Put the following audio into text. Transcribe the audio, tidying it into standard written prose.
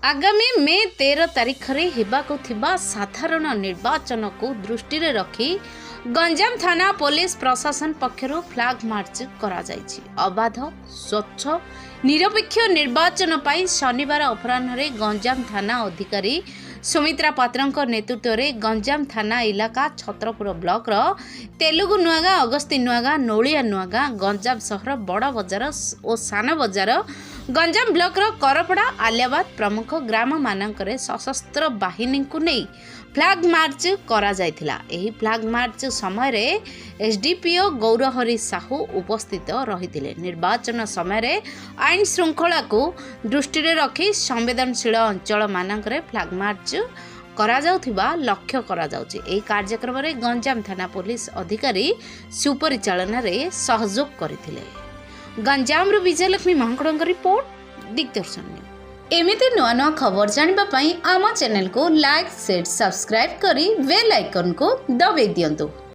ଆଗାମୀ ମେ 13 ତାରିଖରେ ହେବାକୁ ଥିବା ସାଧାରଣ ନିର୍ବାଚନକୁ ଦୃଷ୍ଟିରେ ରଖି ଗଞ୍ଜାମ ଥାନା ପୋଲିସ ପ୍ରଶାସନ ପକ୍ଷରୁ ଫ୍ଲାଗ୍ ମାର୍ଚ୍ଚ କରାଯାଇଛି। ଅବାଧ, ସ୍ୱଚ୍ଛ, ନିରପେକ୍ଷ ନିର୍ବାଚନ ପାଇଁ ଶନିବାର ଅପରାହ୍ନରେ ଗଞ୍ଜାମ ଥାନା ଅଧିକାରୀ ସୁମିତ୍ରା ପାତ୍ରଙ୍କ ନେତୃତ୍ୱରେ ଗଞ୍ଜାମ ଥାନା ଇଲାକା ଛତ୍ରପୁର ବ୍ଲକର ତେଲୁଗୁ ନୂଆଗାଁ, ଅଗସ୍ତି ନୂଆଗାଁ, ନୋଳିଆ ନୂଆଗାଁ, ଗଞ୍ଜାମ ସହର ବଡ଼ ବଜାର ଓ ସାନ ବଜାର, ଗଞ୍ଜାମ ବ୍ଲକର କରପଡ଼ା, ଆଲିଆବାଦ ପ୍ରମୁଖ ଗ୍ରାମମାନଙ୍କରେ ସଶସ୍ତ୍ର ବାହିନୀଙ୍କୁ ନେଇ ଫ୍ଲାଗ୍ ମାର୍ଚ୍ଚ କରାଯାଇଥିଲା। ଏହି ଫ୍ଲାଗ୍ ମାର୍ଚ୍ଚ ସମୟରେ ଏସ୍ଡିପିଓ ଗୌରହରି ସାହୁ ଉପସ୍ଥିତ ରହିଥିଲେ। ନିର୍ବାଚନ ସମୟରେ ଆଇନ ଶୃଙ୍ଖଳାକୁ ଦୃଷ୍ଟିରେ ରଖି ସମ୍ବେଦନଶୀଳ ଅଞ୍ଚଳମାନଙ୍କରେ ଫ୍ଲାଗ୍ ମାର୍ଚ୍ଚ କରାଯାଉଥିବା ଲକ୍ଷ୍ୟ କରାଯାଉଛି। ଏହି କାର୍ଯ୍ୟକ୍ରମରେ ଗଞ୍ଜାମ ଥାନା ପୋଲିସ ଅଧିକାରୀ ସୁପରିଚାଳନାରେ ସହଯୋଗ କରିଥିଲେ। ଗଞ୍ଜାମରୁ ବିଜୟଲକ୍ଷ୍ମୀ ମହାଙ୍କଡ଼ଙ୍କ ରିପୋର୍ଟ, ଦିଗ୍ଦର୍ଶନ ନ୍ୟୁଜ୍। ଏମିତି ନୂଆ ନୂଆ ଖବର ଜାଣିବା ପାଇଁ ଆମ ଚ୍ୟାନେଲକୁ ଲାଇକ୍, ସେୟାର, ସବସ୍କ୍ରାଇବ୍ କରି ବେଲ୍ ଆଇକନ୍କୁ ଦବାଇ ଦିଅନ୍ତୁ।